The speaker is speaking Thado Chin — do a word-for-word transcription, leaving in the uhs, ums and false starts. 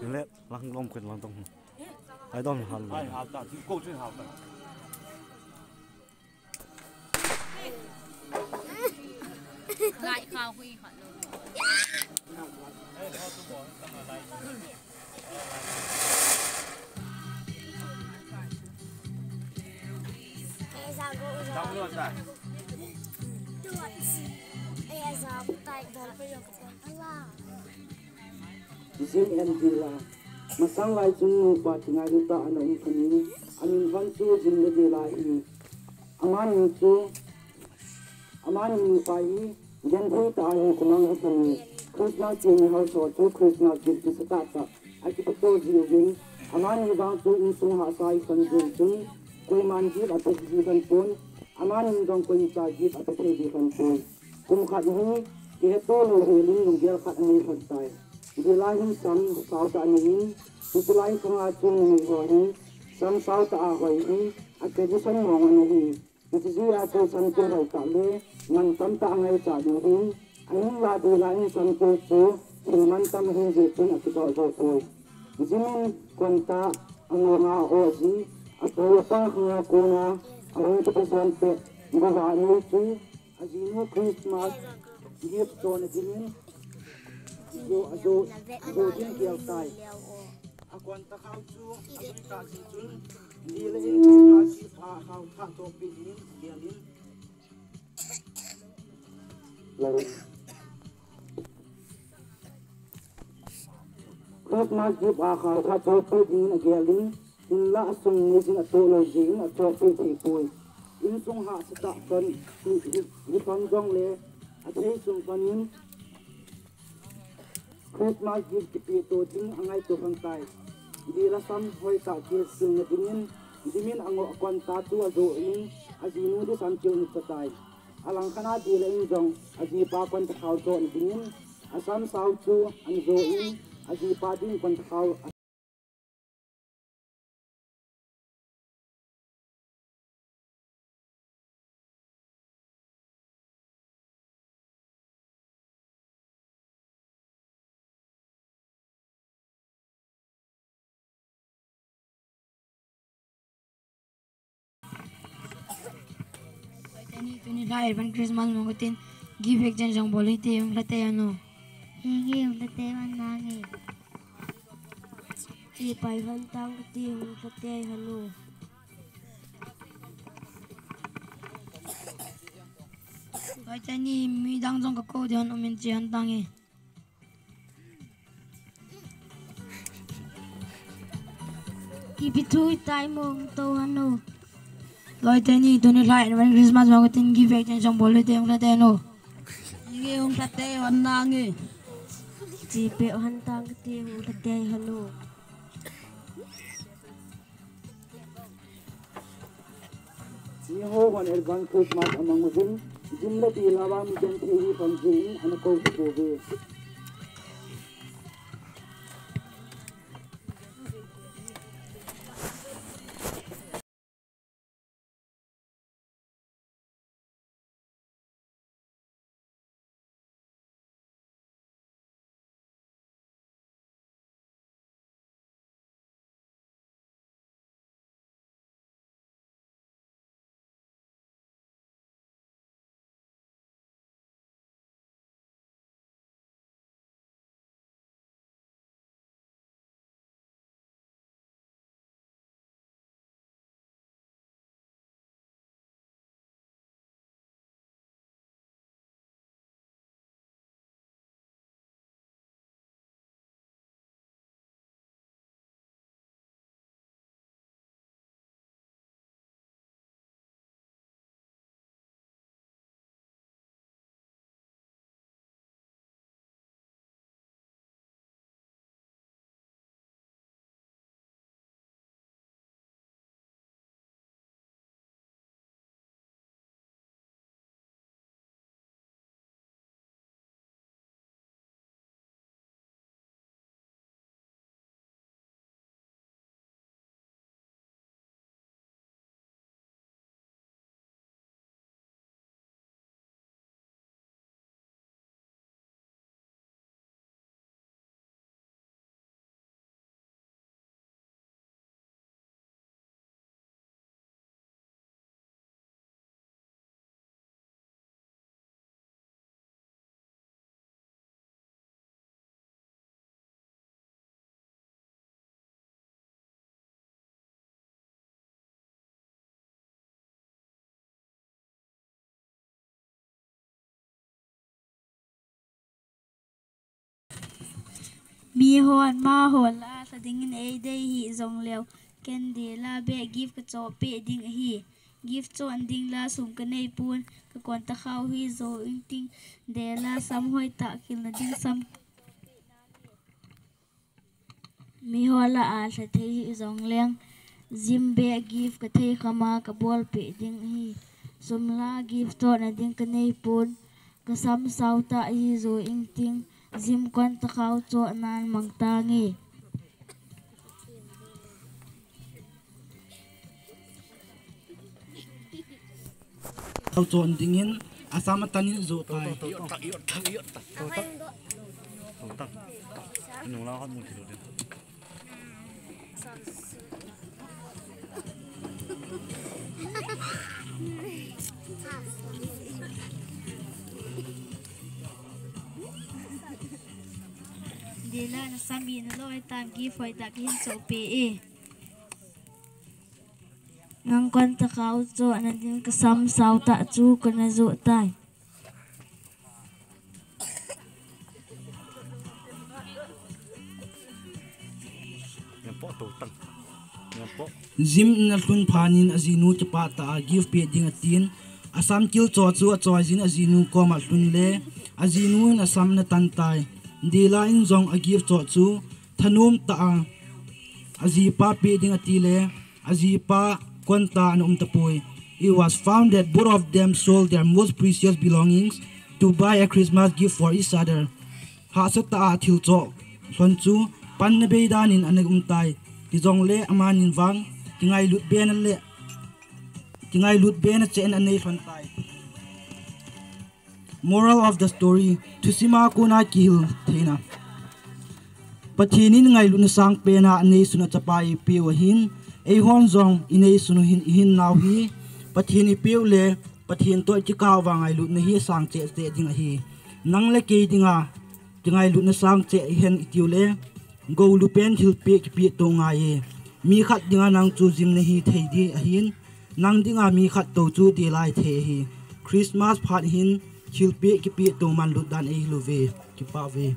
Let lang lom khen lang tong. Ai dom hal. Ai hal ta, ti ko chin hal ta. Lai kha hui kha lo. Jim and Dila. Masang lai chun nupa ti ngai nu ta ana um khan in, amin van chu Jim le Dila hi. Amani chu, amani nupa hi, Genthei ta hi kumang hi khan in, Christmas chu ni hausa chu Christmas gift chu sa ta ta. Akipato ji uvin, amani vang chu insung hahsa i khan jin chun, koiman gift ape ji khan pon, amani vang koi cha gift ape thei ji khan pon. Kum khat hi, kiheto lou helin lunggel khat anei khan tai. Dila hin sam sao ta anei in, hiche lai khang a chun numei ho hin, sam sao ta a hoi hi, a tradition mong ana hi. Hiche jeh a chu sam kihoi ta le, ngan tam ta angai cha ding hin, ahinla Dila in sam kihoi chu, thil man tam ahin jeh chun akidoh doh poi. Jim in kon ta, angong a o ji, apu apa khang a kona, ahung kipe son pe, gova anei chu, Ajinu Christmas gift chon a dingin, ajo, ajo, ajo ding gel tai. Akon ta khao chu, ajui ta ji chun, Dila in Christmas gift a khao kha chohpeh dingin, gel in. Christmas gift a khao kha chohpeh dingin agel in, hinla asung ni jing atoh lou jeh in achohpeh thei poi. Insung hahsa tah khan, hi, hi, hi khan jongle, athei sung khan in, Christmas gift kipe to ding angaito khan tai. Dila sam hoi ta kil sil na dingin, Jim in angoh akon ta chu ajo in, ajinu di sam kil ni ta tai. Alang khan a Dila in jong, ajipa kon ta khao choh na dingin, asam sao chu ana jo in, ajipa ding kon ta khao Tuni lai advance Christmas mong katin, gift exchange jong bol hite, hung lha tei hon o. Henge, hung lha tei hon nange. Che pai hon tang kati, hung lha tei hon o. Loi teni, midang jong kakou ding hon umin che hon tange. Ipi thu itai mo, hung tou hon o. Loi teni, tuni lai advance Christmas mong katin, gift exchange jong bol hite, hung lha tei hon o. Henge, hung lha tei hon nange. Che peh hon tang kati, hung lha tei hon o. Miho hon advance Christmas amang uvin, Jim le Dila vang mi genthei hi pang jin ana kou tapouve. Mi hon ma hon la sa dingin eidei hih jongleu, ken Dela beh gift kachoh peh ding ahi. Gift chohna ding la sum kanei pon, ka kontakhao hi jou ingting, Dela sam hoitah kilna ding sam. Mi hon la a sa thei hih jongleng, Jim beh gift kathei khama kabol peh ding ahi. Sum la gift chohna ding kanei pon, kasam sao tah hi jou ingting, Jim kontakhao chohnan mangtange. Thao chohna dingin asam atanin ajoh tai. Dela, nasam hi naloi tam, gift hoitah kahin choh peh e. Nang kontakhao chohna ding kasam sao tah chu kana joh tai. Jim in alhun phat in ajinu kipah tah a gift peh ding atin, asam kil choh chu achoijin ajinu koma alhun le, ajinu in asam ana tan tai. Dela in jong a gift choh chu thanom tah a ajipa peh ding ati le, ajipa konta ana um tapoi. It was found that both of them sold their most precious belongings to buy a Christmas gift for each other. Hahsa tah a thil choh lhon chu panna bei dan in ana um tai. Hijongle amanin vang kingailut bena le kingailut bena cheh in anei lhon tai. Moral of the story: Thusim a kona kihil theina. Pathen in ngailutna sangpen a aneisun achapa eipeu ahin, eihon jong ineisun u hin, ihin nau hi Pathen ipeu le Pathen toh ikikah uva ngailutna hi asang cheh cheh ding ahi. Nang le kei dinga kingailutna sang cheh ihen itiu le, gou lupen thilpeh kipeh to ngai e. Mi khat dinga nang chu Jim nahi thei ding ahin, nang dinga mi khat to chu Dela hithei ahi. Christmas phat hin thilpeh kipeh to manlut dan eihil uve. Kipah uve.